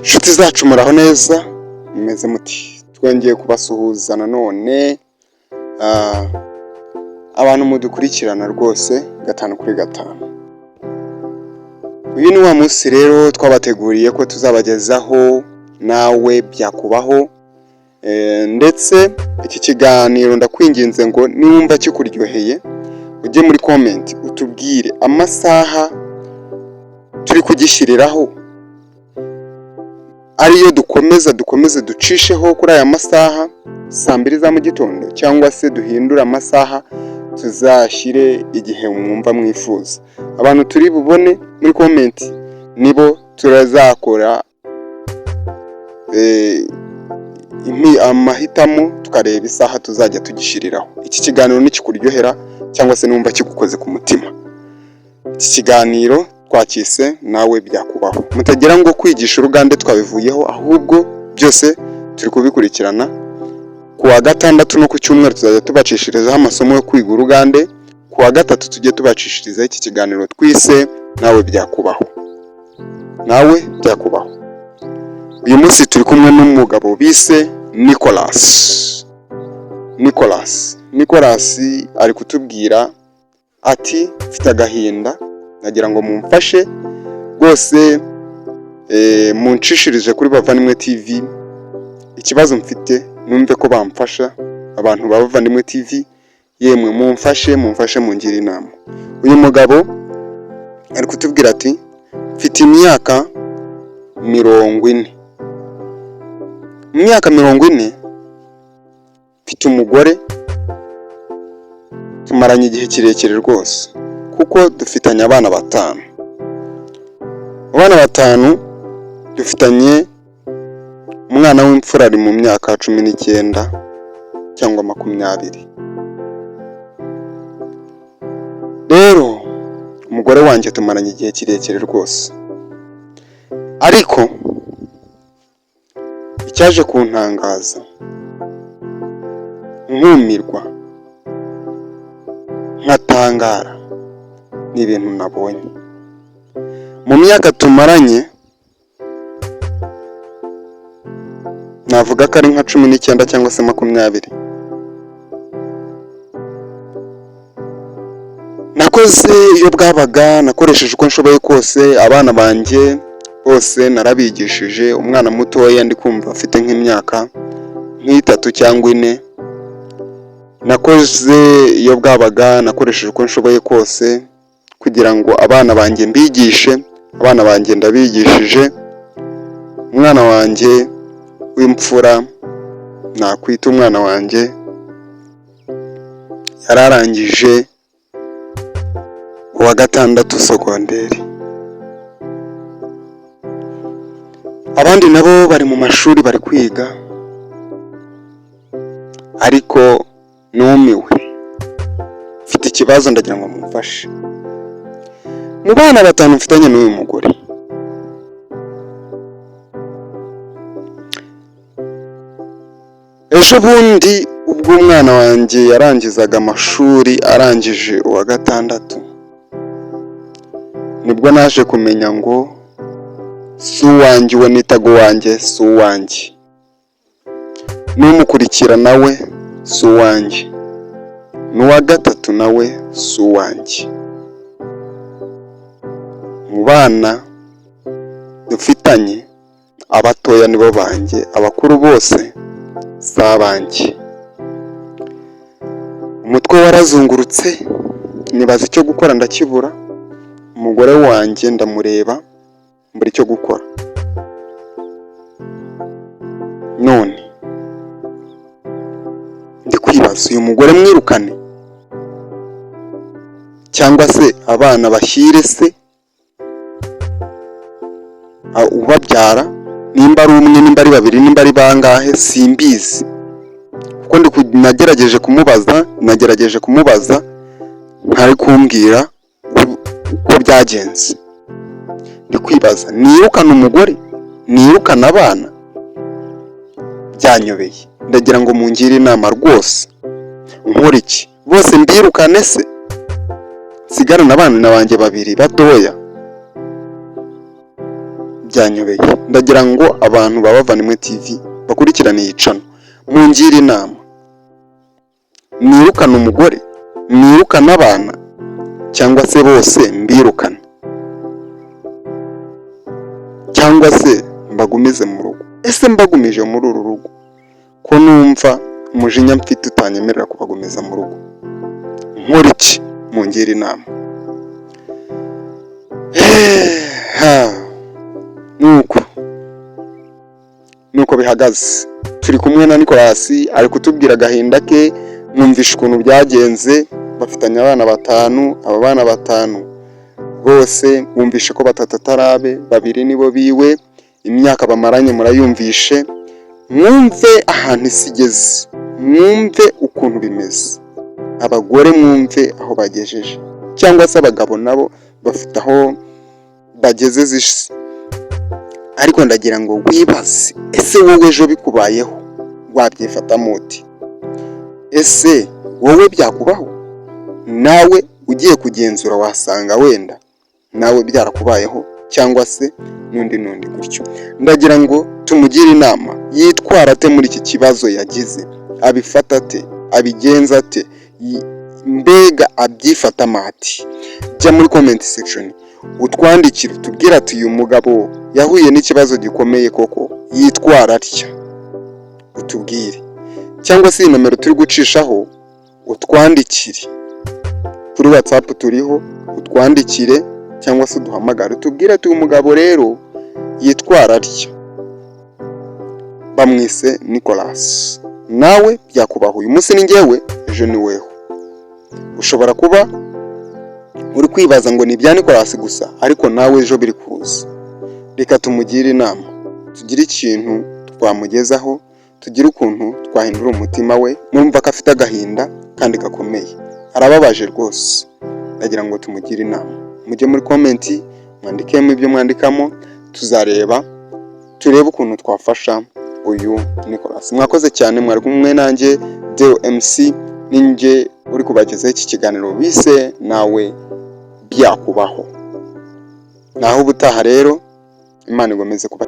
Inshuti zacu, muraho neza, mumeze muti? Twongeye kubasuhuza nanone, abantu mudukurikirana rwose gatanu kuri gatanu. Uyu ni wa munsi rero twabateguriye ko tuzabagezaho Nawe Byakubaho. Ndetse iki kiganiro, ndakwinginze ngo niwumva kikuryoheye ujye muri comment utubwire amasaha turi kugishyiriraho, ariyo dukomeze ducisheho kuri aya masaha saa 2 za mu gitondo, cyangwa se duhindure amasaha, tuzashyire igihe mwumva mwifuza. Abantu turi bubone muri comment nibo turazakora amahitamo, tukareba isaha tuzajya tugishyiriraho iki kiganiro. Nikikuryohera cyangwa se numva kigukoze ku mutima, iki kiganiro twakise Nawe Byakubaho. Mutagira ngo kwigisha uruganda twabivuyeho, ahubwo byose turi kubikurikirana. Ku wa gatandatu no ku cyumweru tuzajya tubacishirizaho amasomo yo kwiga urugande, ku wa gatatu tujye tubacishirizaho iki kiganiro twise Nawe Byakubaho. Nawe Byakubaho. Uyu munsi turi kumwe n'umugabo bise Nicolas. Nicolas ari kutubwira ati: "Mfite agahinda, nagira ngo mumfashe rwose, munshishirije kuri Bavandimwe TV ikibazo mfite, numve ko bamfasha. Abantu ba Bavandimwe TV, yemwe mumfashe, mumfashe, mungire inama." Uyu mugabo ari kutubwira ati: "Mfite imyaka 40, mu myaka 40 mfite umugore tumaranye igihe kirekire rwose, kuko dufitanye abana batanu. Mu bana batanu dufitanye, umwana w'imfura ari mu myaka 19 cyangwa 20. Rero umugore wanjye tumaranye igihe kirekire rwose, ariko icyaje kuntangaza nkumirwa nkatangara ni ibintu nabonye mu myaka tumaranye, navuga ko ari nka 19 cyangwa se 20. Nakoze iyo bwabaga, nakoresheje uko nshoboye kose, abana banjye bose narabigishije. Umwana mutoya ndi kumva afite nk'imyaka nk'itatu cyangwa ine. Nakoze iyo bwabaga, nakoresheje uko nshoboye kose kugira ngo abana banjye mbigishe. Abana banjye ndabigishije. Umwana wanjye w'imfura, nakwita umwana wanjye, yararangije uwa gatandatu sogonderi, abandi nabo bari mu mashuri bari kwiga, ariko numiwe, mfite ikibazo, ndagira ngo mumfashe. Mu bana batanu mfitanye n'uyu mugore, ejo bundi ubwo umwana wanjye yarangizaga amashuri, arangije uwa gatandatu, nibwo naje kumenya ngo si uwanjye. Uwo nitaga uwanjye si uwanjye, n'umukurikira nawe si uwanjye, n'uwa gatatu nawe si uwanjye. Mu bana dufitanye, abatoya nibo banjye, abakuru bose si abanjye. Umutwe warazungurutse, nibaza icyo gukora ndakibura. Umugore wanjye ndamureba mbura icyo gukora. None ndi kwibaza, uyu mugore mwirukane cyangwa se abana bashyire se ubabyara, nimba ari umwe, nimba ari babiri, nimba ari bangahe, simbizi, kuko nagerageje kumubaza ntari kumbwira uko byagenze. Ndi kwibaza, nirukane umugore, nirukane abana? Byanyobeye. Ndagira ngo mungire inama rwose, nkora iki? Bose mbirukane se, nsigarane abana banjye babiri batoya? Byanyobeye. Ndagira ngo abantu ba Bavandimwe TV bakurikirane iyi channel mungire inama: nirukane umugore, nirukane abana, cyangwa se bose mbirukane, cyangwa se mbagumize mu rugo? Ese mbagumije muri uru rugo, ko numva umujinya mfite utanyemerera kubagumiza mu rugo, nkora iki? Mungire inama. Ha, nuko bihagaze. Turi kumwe na Nicolas, ari kutubwira agahinda ke. Mwumvisha ukuntu byagenze. Bafitanye abana batanu. Aba bana batanu bose bumvishe ko batatu atari abe, babiri nibo biwe. Imyaka bamaranye murayumvishe. Mwumve ahantu isi igeze, mwumve ukuntu bimeze. Abagore, mwumve aho bagejeje, cyangwa se abagabo nabo bafite aho bageze zisi. Ariko ndagira ngo wibaze: ese wowe ejo bikubayeho wabyifatamo ute? Ese wowe byakubaho? Nawe ugiye kugenzura wasanga wenda nawe byarakubayeho, cyangwa se n'undi gutyo. Ndagira ngo tumugire inama: yitwara ate muri iki kibazo yagize? Abifata ate? Abigenza ate? Mbega abyifatamo ati? Jya muri comment section utwandikire, utubwire ati: "Uyu mugabo yahuye n'ikibazo gikomeye koko, yitwara atya." Utubwire, cyangwa se iyi nomero turi gucishaho utwandikire kuri WhatsApp turiho, utwandikire cyangwa se uduhamagare, utubwire ati: "Uyu mugabo rero yitwara atya." Bamwise Nicolas. Nawe byakubaho. Uyu munsi ni njyewe, ejo ni weho. Ushobora kuba uri kwibaza ngo ni ibya Nicolas gusa, ariko nawe ejo biri kuza. Reka tumugire inama, tugire ikintu twamugezaho, tugire ukuntu twahindura umutima we. Numva ko afite agahinda kandi gakomeye, arababaje rwose. Ndagira ngo tumugire inama. Mujye muri comment mwandikemo ibyo mwandikamo, tuzareba turebe ukuntu twafasha uyu Nicolas. Mwakoze cyane, mwari kumwe nanjye Deo MC, ninjye uri kubagezaho iki kiganiro bise "Nawe Byakubaho". Naho ubutaha rero, Imana igomeze kuba.